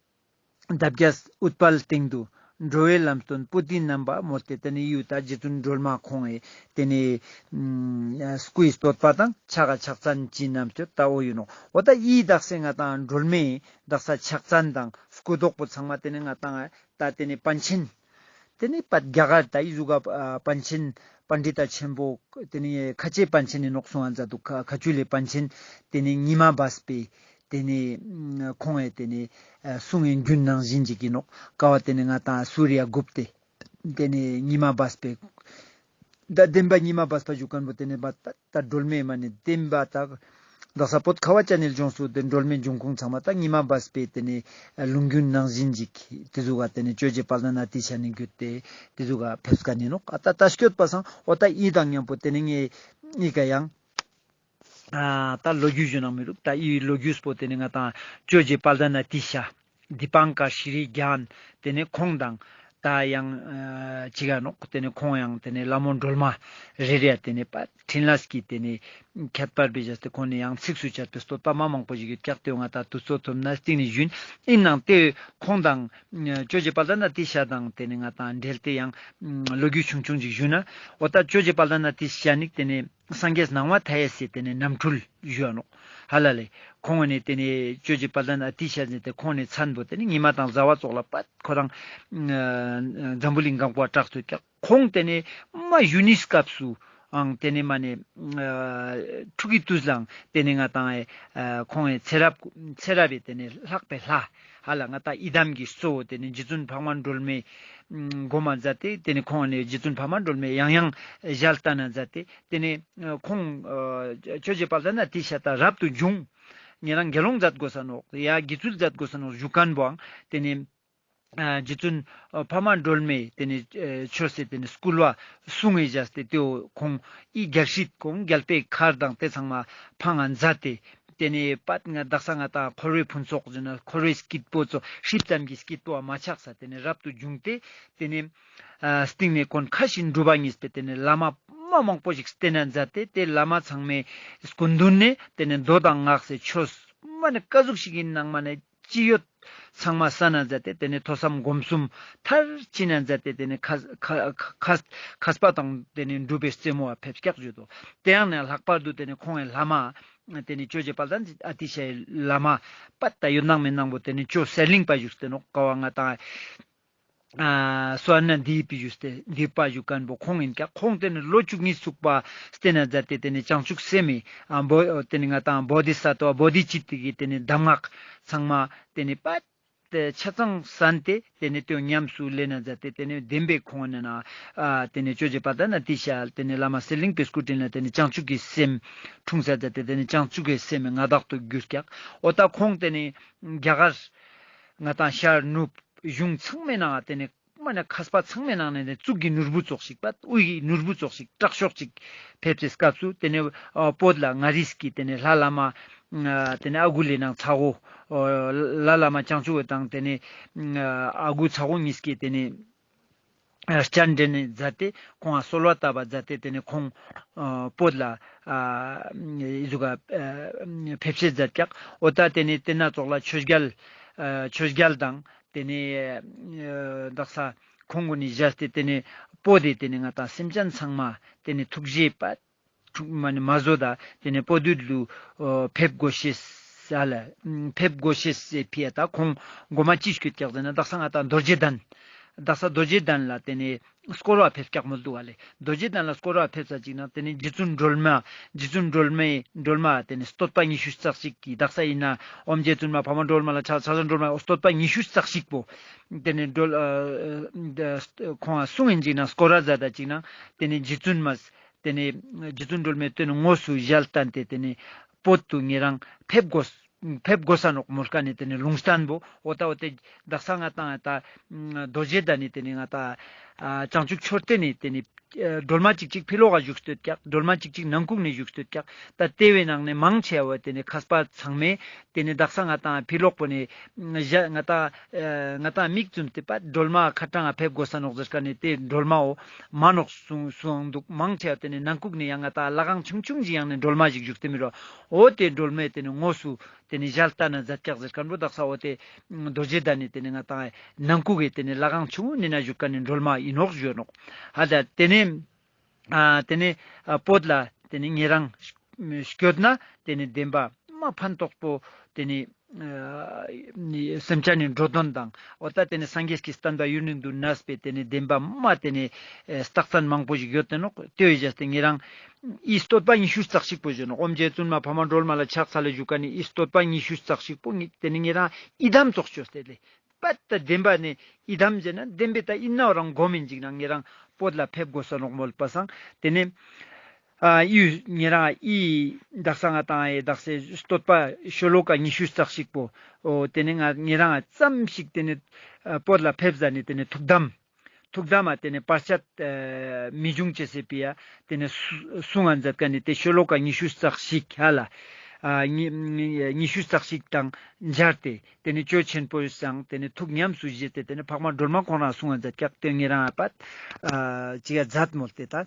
འདབ་བརྒྱ་ཨུཏྤལ་སྟེང་དུ་འགྲོ་བའི་ལམ་སྟོན་པོ་ཏི་བསྣམས་པ་མོལ་ཏེ། དེ་ནི་ཡུལ་ད་རྗེ་བཙུན་སྒྲོལ་མ་ཁོང་ངི་དེ་ནི་ཨ་སྐུའི་བསྟོད་པ་དང་ཕྱག་ག་ཕྱག་མཚན་ཅི་བསྣམས་ཏེ་ད་འོ་ཡིན་ནོག་འོ་ད་ཡི་དག་ས་ང་ཏང་སྒྲོལ་མའི་དག་ས་ཕྱག་མཚན་དང་སྐུ་མདོག་པོ་ཚང་མ་དེ་ནི་ང་ཏང་ད་དེ་ནི་པཎ་ཆེན། དེ་ནི་པད་རྒྱ་གར་ད་ཡི་ཟུག་ག་ཨ་པཎ་ཆེན་པཎྜི་ཏ་ཆེན་པོ། དེ་ནི་ཁ་ཆེ་པཎ་ཆེན་ནི་ནོག་སོང་ཨ་མཛད་འདུག་ཁ་ཁ་ཆུ་ལེ་པཎ་ཆེན། དེ་ནི་ཉི་མ་སྦས་པའི་དེ་ནི་ཁོང་ངི་དེ་ནི་ཨ་གསུང་ངི་རྒྱུན་ནང་བཞིན་ཅིག་ཡིན་ནོག་ཀ་བ་དེ་ནི་ང་ཏང་སུ་རི་ཡ་གུཔྟེ། དེ་ནི་ཉི་མ་སྦས་པའི་ད་བདེན་པ་ཉི་མ་སྦས་པ་ཞུ་མཁན་པོ་དེ་ནི་པ་ད་ད་སྒྲོལ་མའི་མ་ནི་བདེན་པ་ད་དག་ས་བོད་ཁ་བ་ཅན་ནི་ལྗོངས་སུ་དེ་སྒྲོལ་མའི་འབྱུང་ཁུངས་ཚང་མ་ད་ཉི་མ་སྦས་པའི་དེ་ནི་ལུང་རྒྱུན་ནང་བཞིན་ཅིག་དེ་ཟུག་ག་དེ་ནི་ཇོ་རྗེ་དཔལ་ལྡན་ཨ་ཏི་ཤ་ནི་བརྒྱུད་དེ་དེ་ཟུག་ག་ཕེབས་མཁན་ཡིན་ནོག་ཨ་ད་ད་སྐྱོད་པ་སང་འོ་ད་ཡི་དང་མཉམ་པོ་དེ་ནི་ངའི་ཡི་ག་ཡང་ཨ་ད་ལོ་རྒྱུས་ཞུ་ན་མི་རུག་ད་ཡི་ལོ་རྒྱུས་པོ་དེ་ནི་ང་ཏང་ཇོ་རྗེ་དཔལ་ལྡན་ཨ་ཏི་ཤ། དི་པང་ཀ་ཤྲི་རྒྱན། དེ་ནས་ཁོང་དང་ད་ཡང་ཨ་ཅི་ག་ནོག་དེ་ནས་ཁོང་ཡང་དེ་ནས་ལྷ་མོ་སྒྲོལ་མ་རེ་རེ་དེ་ནས་པ་འཕྲིན་ལས་ཀྱི་དེ་ནས་ཁྱད་པར་སྦེ་བཞག་སྟེ་ཁོང་ནས་ཡང་ཚིགས་སུ་བཅད་པའི་བསྟོད་པ་མ་མང་པོ་ཞིག་ཡོད་ཀྱག་དེ་ང་ད་དུས་ཚོད་ཐོབ་ན་སྟིང་ནས་ཞུན། ཡིན་ནའང་དེ་ཁོང་དང་ཨ་ཇོ་རྗེ་དཔལ་ལྡན་ཨ་ཏི་ཤ་དང་དེ་ནས་ང་དང་འབྲེལ་ཏེ་ཡང་ཨ་ལོ་རྒྱུས་ཆུང་ཆུང་ཞིག་ཞུ་ན། འོ་ད་ཇོ་རྗེ་དཔལ་ལྡན་ཨ་ཏི་ཤ་ནི་དེ་ནས་སངས་རྒྱས་སྣང་བ་མཐའ་ཡས་སི་དེ་ནས་རྣམ་འཕྲུལ་ཞུ་ཡ་ནོག་ཧ་ལ་ལེ། ཁོང་ནི་དེ་ནས་ཇོ་རྗེ་དཔལ་ལྡན་ཨ་ཏི་ཤ་ནི་དེ་ཁོང་ནི་མཚན་པོ་དེ་ནི་ཉི་མ་དང་ཟླ་བ་ཙོགས་ལ་པད་ཁོ་རང་ཨ་འཛམ་བུ་གླིང་གང་པོ་གྲགས་ཏེ་ཡོད་ཀྱག་ཁོང་དེ་ནས་མ་གཞོན་ནུའི་སྐབས་སུའང་དེ་ནས་མ་ནས་ཨ་ཕྲུ་གུའི་དུས་ལའང་དེ་ནས་ང་དང་ཨ་ཁོང་ངི་ཚེ་རབས་ཚེ་རབས་པའི་དེ་ནས་ལྷག་པའི་ལྷ། ཧ་ལ་ང་དང་ཡི་དམ་གྱི་གཙོ་བོ་དེ་ནས་རྗེ་བཙུན་འཕགས་མ་སྒྲོལ་མའི་ཨ་སྒོམ་མ་མཛད་དེ་དེ་ནས་ཁོང་ནས་རྗེ་བཙུན་འཕགས་མ་སྒྲོལ་མའི་ཡང་ཡང་ཞལ་ལྟ་ན་མཛད་དེ་དེ་ནས་ཨ་ཁོང་ཨ་ཇོ་རྗེ་དཔལ་ལྡན་ཨ་ཏི་ཤ་ད་རབ་ཏུ་བྱུང་། ཉེ་རང་དགེ་སློང་མཛད་དགོས་ས་ནོག་ཡ་དགེ་ཚུལ་མཛད་དགོས་ས་ནོག་ཞུ་མཁན་པོའང་དེ་ནས་ ཨ་རྗེ་བཙུན་ཨ་འཕགས་མ་སྒྲོལ་མས་ཏེ་ནེ་ཨ་ཆོས་སི་ཏེ་ནེ་སྐུལ་བ་གསུང་ངེ་བཞག་སྟེ་ཏེའོ་ཁོང་ཨི་རྒྱལ་སྲིད་ཁོང་རྒྱལ་པོའི་མཁར་དང་ཏེ་ཚང་མ་འཕང་ང་མཛད་དེ། ཏེ་ནེ་པད་ང་དག་ས་ང་ཏང་འཁོར་བའི་ཕུན་ཚོགས་ཟེར་ན་འཁོར་བའི་སྐྱིད་པོ་ཚོ་ཧྲིབ་ཙམ་གྱི་སྐྱིད་པོ་མ་ཆགས་ས་ཏེ་ནེ་རབ་ཏུ་བྱུང་སྟེ་ཏེ་ནེ་ཨ་སྟིང་ནེ་ཁོང་ཁ་ཞིག་འགྲུབ་པ་ཉིས་པའི་ཏེ་ནེ་བླ་མ་མ་མང་པོ་ཞིག་བསྟེན་ན་མཛད་དེ་ཏེ་བླ་མ་ཚང་མའི་སྐུ་མདུན་ནེ་ཏེ་ནེ་མདོ་དང་སྔགས་སི་ཆོས་མ་ནེ་ཀ་ཟུག་ཞིག་ཨིན་ནང་མ་ནེ་ཅི་ཡོད་ཚང་མ་གསན་ན་མཛད་དེ་ཏེ་ནེ་ཐོས་བསམ་སྒོམ་གསུམ་མཐར་ཕྱིན་ན་མཛད་དེ་ཏེ་ནེ་མཁས་མཁས་མཁས་པ་དང་ཏེ་ནེ་འགྲུབ་པའི་རྩེ་མོ་བ་ཕེབས་སྐྱག་ཞུ་དོ། ཏེ་ཡང་ནེ་ལྷག་པར་དུ་ཏེ་ནེ་ཁོང་ངི་བླ་མ་ཏེ་ནེ་ཇོ་རྗེ་དཔལ་ལྡན་ཨ་ཏི་ཤའི་བླ་མ་པད་ད་ཡོད་ནང་མེད་ནང་བོ་ཏེ་ནེ་ཇོ་གསེར་གླིང་པ་བཞུགས་ཏེ་ནོག་ཀ་བ་ང་ཏང་ཨ་སོ་ན་དི་པི་བཞུགས་ཏེ་དི་པ་བཞུགས་མཁན་བོ་ཁོང་ཨིན་ཀྱག། ཁོང་ཏེ་ནེ་ལོ་བཅུ་གཉིས་ཚུགས་པ་བསྟེན་ན་མཛད་དེ་ཏེ་ནེ་བྱང་ཆུབ་སེམས་མི་ཨ་བོ་ཏེ་ནེ་ང་ཏང་བོ་དྷི་ས་ཏྭ་བོ་དྷི་ཙིཏྟ་གི་ཏེ་ནེ་གདམས་ངག་ཚང་མ་ཏེ་ནེ་པད་ཆ་ཚང་གསན་ཏེ་ཏེ་ནེ་ཏེའོ་ཉམས་སུ་ལེན་ན་མཛད་དེ་ཏེ་ནེ་བདེན་པའི་ཁོང་ནེ་ན་ཨ་ཏེ་ནེ་ཇོ་རྗེ་དཔལ་ལྡན་ཨ་ཏི་ཤ་ཏེ་ནེ་བླ་མ་གསེར་གླིང་པའི་སྐུ་དྲིན་ལ་ཏེ་ནེ་བྱང་ཆུབ་ཀྱི་སེམས་འཁྲུངས་ས་མཛད་དེ་ཏེ་ནེ་བྱང་ཆུབ་ཀྱི་སེམས་མི་མངའ་བདག་ཏུ་གྱུར་ཀྱག། འོ་ད་ཁོང་ཏེ་ནེ་རྒྱ་གར་ང་ཏང་ཤར་ནུབ་གཞུང་ཚང་མའི་ནང་ཏེ་ནེ་མ་ནེ་མཁས་པ་ཚང་མའི་ནང་ནེ་ནི་གཙུག་གི་ནོར་བུ་ཙོགས་ཤིག་པ་དབུས་ཀྱི་ནོར་བུ་ཙོགས་ཤིག་དྲག་ཤོས་ཤིག་ཕེབས་སའི་སྐབས་སུ་ཏེ་ནེ་ཨ་བོད་ལ་མངའ་རིས་ཀྱི་ཏེ་ནེ་ལྷ་བླ་མ་ཨ་ཏེ་ནེ་ཨ་གུ་ལི་ནང་ཚ་བོ་ཨ་ལྷ་བླ་མ་བྱང་ཆུབ་འོད་དང་ཏེ་ནེ་ཨ་ཨ་གུ་ཚ་བོ་གཉིས་ཀྱི་ཏེ་ནེ་ཨ་སྤྱན་འདྲེན་ནེ་མཛད་དེ་ཁོང་ང་གསོལ་བ་བཏབ་པ་མཛད་དེ་ཏེ་ནེ་ཁོང་ཨ་བོད་ལ་ཨ་ཨི་ཟུག་ག་ཨ་ཕེབས་བཤད་མཛད་ཀྱག། འོ་ད་ཏེ་ནེ་ཏེ་ན་ཙོགས་ལ་ཆོས་རྒྱལ་ཨ་ཆོས་རྒྱལ་དང་ཏེ་ནེ་ཨ་དག་ས་ཁོང་གུན་ནི་བཞག་སྟེ་ཏེ་ནེ་བོད་དི་ཏེ་ནེ་ང་ཏང་སེམས་ཅན་ཚང་མ་ཏེ་ནེ་ཐུགས་རྗེ་པ་ཐུགས་མ་ནེ་མ་བཟོད་ད་ཏེ་ནེ་བོད་ཡུལ་ལུ་ཨ་ཕེབས་དགོས་ཤེས་ཨ་ལ་ཕེབས་དགོས་ཤེས་སི་ཕི་ཡ་ད་ཁོང་གོ་མ་ཅི་སྐྱོད་ཀྱག་ཟེར་ན་དག་ས་ང་ཏང་རྡོ་རྗེ་གདན་དག་ས་རྡོ་རྗེ་གདན་ལ་ཏེ་ནེ་སྐོར་བ་ཕེབས་ཀྱག་མོལ་འདུག་ཨ་ལེ། རྡོ་རྗེ་གདན་ལ་སྐོར་བ་ཕེབས་ས་ཅིག་ན་ཏེ་ནེ་རྗེ་བཙུན་སྒྲོལ་མ་རྗེ་བཙུན་སྒྲོལ་མའི་སྒྲོལ་མ་ཏེ་ནེ་བསྟོད་པ་ཉི་ཤུ་རྩ་གཅིག་གི་དག་ས་ཨིན་ན་ཨོཾ་རྗེ་བཙུན་མ་འཕགས་མ་སྒྲོལ་མ་ལ་ཕྱག་ཕྱག་འཚལ་སྒྲོལ་མ་བསྟོད་པ་ཉི་ཤུ་རྩ་གཅིག་པོ་ཏེ་ནེ་སྒྲོལ་ཨ་ཨ་ཁོང་ང་གསུང་ཨིན་ཅིག་ན་སྐོར་ར་མཛད་ད་ཅིག་ན་ཏེ་ནེ་རྗེ་བཙུན་མ་ཏེ་ནེ་རྗེ་བཙུན་སྒྲོལ་མའི་ཏེ་ནེ་དངོས་སུ་ཞལ་བསྟན་ཏེ་ཏེ་ནེ་བོད་དུ་ཉེ་རང་ཕེབས་དགོས་ཕེབས་དགོས་ས་ནོག་མོལ་ཀ་ནེ་ཏེ་ནེ་ལུང་བསྟན་པོ་འོ་ད་འོ་ཏེ་དག་ས་ང་ཏང་ད་རྡོ་རྗེ་གདན་ནེ་ཏེ་ནེ་ང་ཏང་ཨ་བྱང་ཆུབ་མཆོད་རྟེན་ནེ་ཏེ་ནེ་ཨ་སྒྲོལ་མ་ཅིག་ཅིག་ཕི་ལོག་ག་བཞུགས་སྟོད་ཀྱག། སྒྲོལ་མ་ཅིག་ཅིག་ནང་ཁུག་ནེ་བཞུགས་སྟོད་ཀྱག། ད་ཏེ་བའི་ནང་ནེ་མང་ཆེ་བ་ཏེ་ནེ་མཁས་པ་ཚང་མས་ཏེ་ནེ་དག་ས་ང་ཏང་ཕི་ལོག་པོ་ནེ་ང་ཏང་ཨ་ང་ཏང་མིག་བཙུམས་ཏེ་པ་སྒྲོལ་མ་ཁ་ཏང་ང་ཕེབས་དགོས་ས་ནོག་ཟེར་ཀ་ནེ་ཏེ་སྒྲོལ་མའོ་མ་ནོག་གསུང་གསུང་འདུག། མང་ཆེ་བ་ཏེ་ནེ་ནང་ཁུག་ནེ་ཡང་ང་ཏང་ལྷ་ཁང་ཆུང་ཆུང་ཞིག་ཡང་ནེ་སྒྲོལ་མ་ཞིག་བཞུགས་ཏེ་མི་རོ། འོ་ཏེ་སྒྲོལ་མའི་ཏེ་ནེ་དངོས་སུ་ཏེ་ནེ་ཞལ་བསྟན་ན་མཛད་ཀྱག་ཟེར་ཁན་བོ་དག་ས་འོ་ཏེ་རྡོ་རྗེ་གདན་ནི་ཏེ་ནེ་ང་ཏང་ནང་ཁུག་གི་ཏེ་ནེ་ལྷ་ཁང་ཆུང་ངུ་ནི་ན་བཞུགས་ཁན་ནི་སྒྲོལ་མ་ཨིན་ནོག་ཞུ་ནོག། ཧ་ད་ཏེ་ནེ་ཨ་ཏེ་ནེ་ཨ་བོད་ལ་ཏེ་ནེ་ཉེ་རང་སྐྱོད་ན་ཏེ་ནེ་བདེན་པ་མ་ཕན་ཐོགས་པོ་ཏེ་ནེ་ཨ་སེམས་ཅན་ནི་འགྲོ་དོན་དང་འོ་ད་ཏེ་ནེ་སངས་རྒྱས་ཀྱི་བསྟན་པ་ཡུན་རིང་དུ་གནས་པའི་ཏེ་ནེ་བདེན་པ་མ་ཏེ་ནེ་ཨེ་རྟགས་མཚན་མང་པོ་ཞིག་ཡོད་དེ་ནོག། ཏེ་བོའི་རྗེས་ཏེ་ཉེ་རང་ཨི་བསྟོད་པ་ཉི་ཤུ་རྩ་གཅིག་པོ་ཞུ་ནོག། ཨོཾ་རྗེ་བཙུན་མ་འཕགས་མ་སྒྲོལ་མ་ལ་ཕྱག་འཚལ་ལོ་ཞུ་ཁན་ནི་ཨི་བསྟོད་པ་ཉི་ཤུ་རྩ་གཅིག་པོ་ཏེ་ནེ་ཉེ་རང་ཨི་དམ་ཙོགས་ཅོས་ཏེ་ལེ། པད་ད་བདེན་པ་ནི་ཨི་དམ་ཟེར་ན་བདེན་པའི་ད་ཨིན་ནའོ་རང་སྒོམ་ཨིན་ཅིག་ན་ཉེ་རང་བོད་ལ་ཕེབས་དགོས་ས་ནོག་མོལ་པ་སང་ཏེ་ནེ་ཨ་ཨི་ཉེ་རང་ཨི་དག་ས་ང་ཏང་ཨེ་དག་ས་བསྟོད་པ་ཤོ་ལོ་ཀ་ཉི་ཤུ་རྩ་གཅིག་པོ་འོ་ཏེ་ནེ་ང་ཉེ་རང་ཙམ་ཞིག་ཏེ་ནེ་ཨ་བོད་ལ་ཕེབས་ཟ་ནེ་ཏེ་ནེ་ཐུགས་དམ་ཐུགས་དམ་མ་ཏེ་ནེ་བར་ཆད་ཨ་མི་འབྱུང་ཅེས་སི་ཕི་ཡ་ཏེ་ནེ་སུ་གསུང་ང་མཛད་ཁན་ནི་ཏེ་ཤོ་ལོ་ཀ་ཉི་ཤུ་རྩ་གཅིག་ཧ་ལ་ཨ་ཉི་ཉི་ཉི་ཤུ་རྩ་གཅིག་དང་སྦྱར་ཏེ་ཏེ་ནེ་ཅོ་ཆེན་པོ་སང་ཏེ་ནེ་ཐུགས་ཉམས་སུ་བཞེས་ཏེ་ཏེ་ནེ་འཕགས་མ་སྒྲོལ་མ་ཁོང་རང་གསུང་ང་མཛད་ཀྱག། ཏེ་ཉེ་རང་ཨ་པད་ཨ་ཅི་ག་མཛད་མོལ་ཏེ་ད་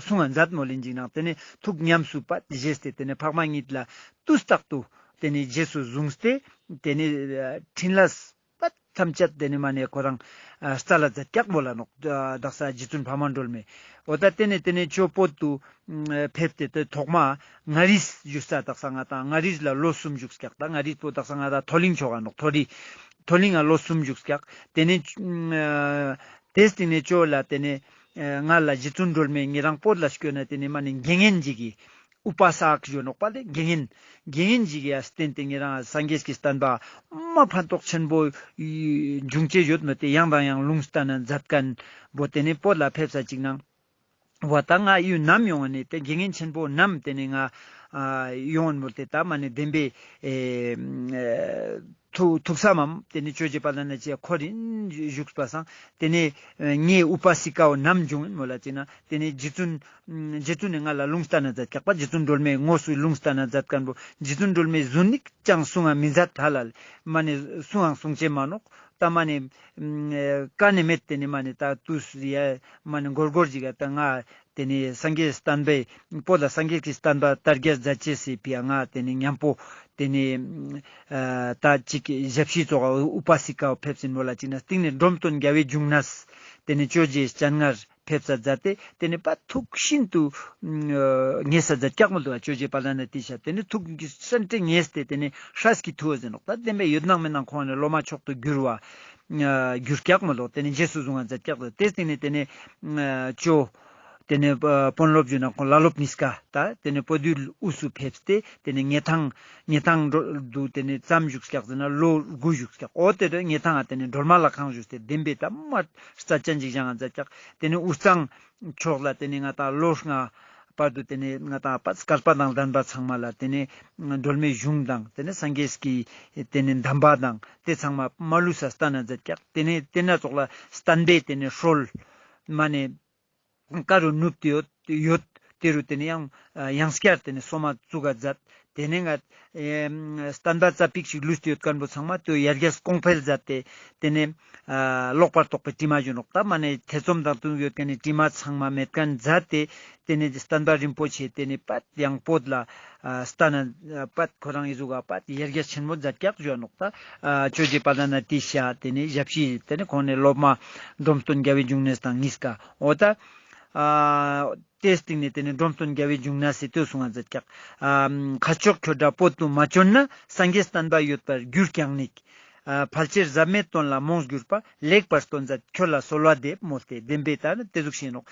གསུང་ང་མཛད་མོལ་ཨིན་ཅིག་ན་ཏེ་ནེ་ཐུགས་ཉམས་སུ་པད་བཞེས་ཏེ་ཏེ་ནེ་འཕགས་མ་ཉིད་ལ་དུས་རྟག་ཏུ་ཏེ་ནེ་རྗེས་སུ་བཟུང་སྟེ་ཏེ་ནེ་ཨ་ཕྲིན་ལས་པད་ཐམས་ཅད་ཏེ་ནེ་མ་ནེ་ཁོ་རང་ཨ་རྩ་ལ་མཛད་ཀྱག་མོལ་ལ་ནོག། ཨ་དག་ས་རྗེ་བཙུན་འཕགས་མ་སྒྲོལ་མས། འོ་ད་ཏེ་ནེ་ཏེ་ནེ་ཅོ་བོད་དུ་ཨ་ཕེབས་ཏེ་ཏེ་ཐོག་མ་མངའ་རིས་བཞུགས་ས་དག་ས་ང་ཏང་མངའ་རིས་ལ་ལོ་གསུམ་བཞུགས་ཀྱག། ད་མངའ་རིས་པོ་དག་ས་ང་ཏང་མཐོ་གླིང་ཕྱོགས་ཀ་ནོག། མཐོ་རི་མཐོ་གླིང་ང་ལོ་གསུམ་བཞུགས་ཀྱག། ཏེ་ནེ་ཨ་ཏེ་སྟིང་ནེ་ཅོ་ལ་ཏེ་ནེ་ཨ་ང་ལ་རྗེ་བཙུན་སྒྲོལ་མས་ཉེ་རང་བོད་ལ་སྐྱོད་ན་ཏེ་ནེ་མ་ནེ་དགེ་བསྙེན་ཞིག་གི་ཨུ་པ་ས་ཀ་ཞུ་ནོག་པ་ལེ། དགེ་བསྙེན་དགེ་བསྙེན་ཞིག་གི་ཡ་བསྟེན་ཏེ་ཉེ་རང་སངས་རྒྱས་ཀྱི་བསྟན་པ་མ་ཕན་ཐོགས་ཆེན་པོ་འབྱུང་ཅེས་ཡོད་མོལ་ཏེ་ཡང་དང་ཡང་ལུང་བསྟན་ན་མཛད་ཁན་བོ་ཏེ་ནེ་བོད་ལ་ཕེབས་ས་ཅིག་ན་བ་ད་ང་ཡུལ་ནམ་ཡོང་ནེ་ཏེ་དགེ་བསྙེན་ཆེན་པོ་ནམ་ཏེ་ནེ་ང་ཨ་ཡོང་མོལ་ཏེ་ད་མ་ནེ་བདེན་པའི་ཨེ་ ཐུགས་ཐུགས་བསམ་མམ་ཏེ་ནེ་ཅོ་ཅེ་པ་ལ་ན་ཅི་ཡ་ཁོ་རིན་བཞུགས་པ་སང་ཏེ་ནེ་ངའི་ཨུ་པ་སི་ཀའོ་ནམ་བྱུང་ཡིན་མོལ་ལ་ཅིག་ན་ཏེ་ནེ་རྗེ་བཙུན་རྗེ་བཙུན་ནི་ང་ལ་ལུང་བསྟན་ན་མཛད་ཀྱག་པ། རྗེ་བཙུན་སྒྲོལ་མས་དངོས་སུ་ལུང་བསྟན་ན་མཛད་མཁན་པོ་རྗེ་བཙུན་སྒྲོལ་མས་གཟུགས་ནི་ཅང་གསུང་ང་མི་མཛད་ཧ་ལ་ལེ། མ་ནེ་གསུང་ང་གསུང་ཅེས་མ་ནོག་ད་མ་ནེ་ཀ་ནེ་མེད་ཏེ་ནེ་མ་ནེ་ད་དུས་སུ་ཡ་མ་ནེ་འགོར་འགོར་ཅིག་ག་ད་ང་ཏེ་ནེ་སངས་རྒྱས་བསྟན་པའི་བོད་ལ་སངས་རྒྱས་ཀྱི་བསྟན་པ་དར་རྒྱས་མཛད་ཅེས་སི་ཕི་ཡ་ང་ཏེ་ནེ་མཉམ་པོ་ཏེ་ནེ་ད་ཅིག་ཞབས་ཕྱི་ཙོགས་ཨུ་པ་སི་ཀའོ་ཕེབས་ཟིན་མོལ་ལ་ཅིག་ན་སྟིང་ནེ་འབྲོམ་སྟོན་རྒྱལ་བའི་འབྱུང་གནས་ཏེ་ནེ་ཅོ་ཅེ་སྤྱན་སྔར་ཕེབས་ས་མཛད་དེ་ཏེ་ནེ་པ་ཐུགས་ཤིན་ཏུ་ཨ་ངེས་ས་མཛད་ཀྱག་མོལ་དུ་བ། ཅོ་ཅེ་པ་ལ་ན་ཏེ་ཤ་ཏེ་ནེ་ཐུགས་ཀྱི་སེམས་ཏེ་ངེས་ཏེ་ཏེ་ནེ་སྲས་ཀྱི་ཐུ་བ་ཟེར་ནོག་ད་བདེན་པའི་ཡོད་སྣང་མེད་སྣང་ཁོང་ནེ་སློབ་མ་མཆོག་ཏུ་གྱུར་བ་ཨ་གྱུར་ཀྱག་མོལ་ལོ། ཏེ་ནེ་རྗེས་སུ་བཟུང་བ་མཛད་ཀྱག་ཏོ། ཏེ་སྟིང་ནེ་ཏེ་ནེ་ཨ་ཅོ་ཏེ་ནེ་ཨ་དཔོན་སློབ་ཞུ་ན་ཁོང་བླ་སློབ་གཉིས་ཀ་ད་ཏེ་ནེ་བོད་ཡུལ་དབུས་སུ་ཕེབས་ཏེ་ཏེ་ནེ་ངེ་ཐང་ངེ་ཐང་འགྲོ་དུ་ཏེ་ནེ་ཙམ་བཞུགས་ཀྱག་ཟེར་ན་ལོ་དགུ་བཞུགས་ཀྱག་འོ་ཏེ་རུ་ངེ་ཐང་ང་ཏེ་ནེ་སྒྲོལ་མ་ལྷ་ཁང་བཞུགས་ཏེ་བདེན་པའི་ད་མ་རྩ་ཅན་ཅིག་བཞེངས་ང་མཛད་ཀྱག་ཏེ་ནེ་དབུས་གཙང་ཕྱོགས་ལ་ཏེ་ནེ་ང་ཏང་ལོ་ལྔ་བར་དུ་ཏེ་ནེ་ང་ཏང་པ་སྐལ་པ་དང་ལྡན་པ་ཚང་མ་ལ་ཏེ་ནེ་སྒྲོལ་མའི་གཞུང་དང་ཏེ་ནེ་སངས་རྒྱས་ཀྱི་ཏེ་ནེ་གདམས་པ་དང་ཏེ་ཚང་མ་མ་ལུས་ས་བསྟན་ན་མཛད་ཀྱག་ཏེ་ནེ་ཏེ་ན་ཙོགས་ལ་བསྟན་པའི་ཏེ་ནེ་སྲོལ་མ་ནེ་ཀ་རུ་ནུབ་ཏེ་ཡོད་ཡོད། ཏེ་རུ་ཏེ་ནེ་ཡང་ཡང་སྐྱར་ཏེ་ནེ་སོ་མ་བཙུགས་ཀ་མཛད། ཏེ་ནེ་ང་ཨེ་བསྟན་པ་ཙ་པིག་ཞིག་ལུས་ཏེ་ཡོད་མཁན་པོ་ཚང་མ་ཏེ་ཡར་རྒྱས་གོང་འཕེལ་མཛད་དེ་ཏེ་ནེ་ཨ་ལོག་པར་རྟོག་པའི་དྲི་མ་ཞུ་ནོག་ད་མ་ནེ་ཐེ་ཚོམ་དང་བསྟུན་ཡོད་མཁན་ནི་དྲི་མ་ཚང་མ་མེད་མཁན་མཛད་དེ་ཏེ་ནེ་བསྟན་པ་རིན་པོ་ཆེ་ཏེ་ནེ་པད་ཡང་བོད་ལ་ཨ་བསྟན་ན་པད་ཁོ་རང་ཨི་ཟུག་ག་པད་ཡར་རྒྱས་ཆེན་མོ་མཛད་ཀྱག་ཞུ་ནོག་ད་ཨ་ཅོ་ཅེ་པ་ལ་ན་ཏེ་ཤ་ཏེ་ནེ་ཞབས་ཕྱི་ཏེ་ནེ་ཁོང་ནེ་སློབ་མ་འབྲོམ་སྟོན་རྒྱལ་བའི་འབྱུང་གནས་དང་གཉིས་ཀ་འོ་ད། ཨ་ཏེའི་སྟིང་ནེ་ཏེ་ནེ་འབྲོམ་སྟོན་རྒྱལ་བའི་འབྱུང་གནས་སི་ཏེ་གསུང་ང་མཛད་ཀྱག་ཨ་ཁ་ཕྱོགས་ཁྱོད་ར་བོད་དུ་མ་བྱོན་ན། སངས་རྒྱས་བསྟན་པ་ཡོད་པར་གྱུར་ཀྱང་ནིག་ཨ་ཕལ་ཆེར་ཟབ་མོའི་དོན་ལ་རྨོངས་གྱུར་པ། ལེགས་པར་སྟོན་མཛད་ཁྱོད་ལ་གསོལ་བ་འདེབས་མོལ་ཏེ་བདེན་པའི་ད་ནི་ཏེ་ཟུག་ཤེས་ནོག་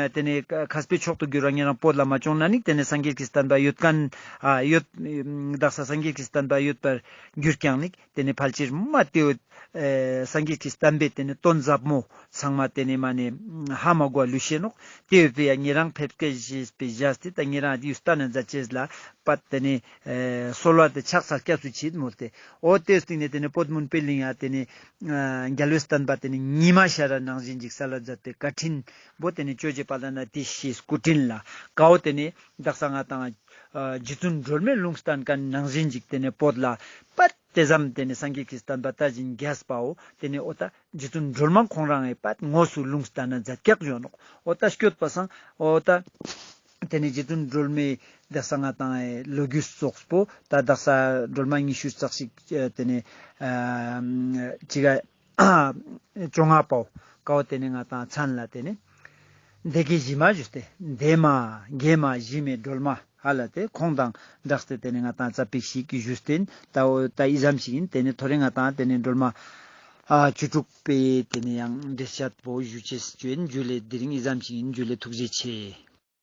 ཨ་ཏེ་ནེ་མཁས་པའི་མཆོག་ཏུ་གྱུར་བ་ཉེ་རང་བོད་ལ་མ་བྱོན་ན་ནི་ཏེ་ནེ་སངས་རྒྱས་ཀྱི་བསྟན་པ་ཡོད་མཁན་ཨ་ཡོད་དག་ས་སངས་རྒྱས་ཀྱི་བསྟན་པ་ཡོད་པར་གྱུར་ཀྱང་ནིག་ཏེ་ནེ་ཕལ་ཆེར་མ་ཏེ་བོ་ཨེ་སངས་རྒྱས་ཀྱི་བསྟན་པའི་ཏེ་ནེ་དོན་ཟབ་མོ་ཚང་མ་ཏེ་ནེ་མ་ནེ་ཧ་མ་གོ་བ་ལུས་ཤེས་ནོག་ཏེ་བོ་ཡ་ཉེ་རང་ཕེབས་སྐད་ཞེས་པའི་ཞག་སྟེ་ད་ཉེ་རང་ཡུ་སྟན་ན་མཛད་ཅེས་ལ་པད་ཏེ་ནེ་ཨེ་གསོལ་བ་ཏེ་ཕྱག་འཚལ་སྐྱབས་སུ་མཆི་མོལ་ཏེ་འོ་ཏེའི་སྟིང་ནེ་ཏེ་ནེ་བོད་མུན་པའི་གླིང་ཡ་ཏེ་ནེ་ཨ་རྒྱལ་བའི་བསྟན་པ་ཏེ་ནེ་ཉི་མ་ཤར་ར་ནང་བཞིན་ཅིག་གསལ་ལ་མཛད་པའི་བཀའ་དྲིན་པོ་ཏེ་ནེ་ཅོ་ཅེ་པ་ལ་ན་ཏེ་ཤེས་སྐུ་དྲིན་ལ་ཀའོ་ཏེ་ནེ་དག་ས་ང་ཏང་ཨ་རྗེ་བཙུན་སྒྲོལ་མའི་ལུང་བསྟན་མཁན་ནང་བཞིན་ཅིག་ཏེ་ནེ་བོད་ལ་པད་ཏེ་ཙམ་ཏེ་ནེ་སངས་རྒྱས་ཀྱི་བསྟན་པ་དར་ཞིང་རྒྱས་པའོ། ཏེ་ནེ་འོ་ད་རྗེ་བཙུན་སྒྲོལ་མ་ཁོང་རང་ངི་པད་དངོས་སུ་ལུང་བསྟན་ན་མཛད་ཀྱག་ཞུ་ནོག་འོ་ད་སྐྱོད་པ་སང་འོ་ད་ཏེ་ནེ་རྗེ་བཙུན་སྒྲོལ་མའི་དག་ས་ང་ཏང་ཨེ་ལོ་རྒྱུས་ཙོགས་པོ་ད་དག་ས་སྒྲོལ་མ་ཉི་ཤུ་རྩ་གཅིག་ཏེ་ནེ་ཨ་གཅིག་ག་བཅོ་ལྔ་པའོ། ཀའོ་ཏེ་ནེ་ང་ཏང་མཚན་ལ་ཏེ་ནེ་སྡེ་དགེ་ཞི་མ་ཞུས་ཏེ་སྡེ་མ་དགེ་མ་ཞི་མའི་སྒྲོལ་མ་ཧ་ལ་ཏེ་ཁོང་དང་སྦྲགས་ཏེ་ཏེ་ནེ་ང་ཏང་ཙ་པིག་ཞིག་ཞུས་ཏེ་ད་འོ་ད་ཨི་ཙམ་ཞིག་ཡིན། ཏེ་ནེ་ཐོ་རེ་ང་ཏང་ཏེ་ནེ་སྒྲོལ་མ་ཨ་བཅུ་དྲུག་པའི་ཏེ་ནེ་ཡང་འགྲེལ་བཤད་པོ་ཞུ་ཅེས་ཅོ་ཡིན། ཇུ་ལེ་དེ་རིང་ཨི་ཙམ་ཞིག་ཡིན། ཇུ་ལེ་ཐུགས་རྗེ་ཆེ།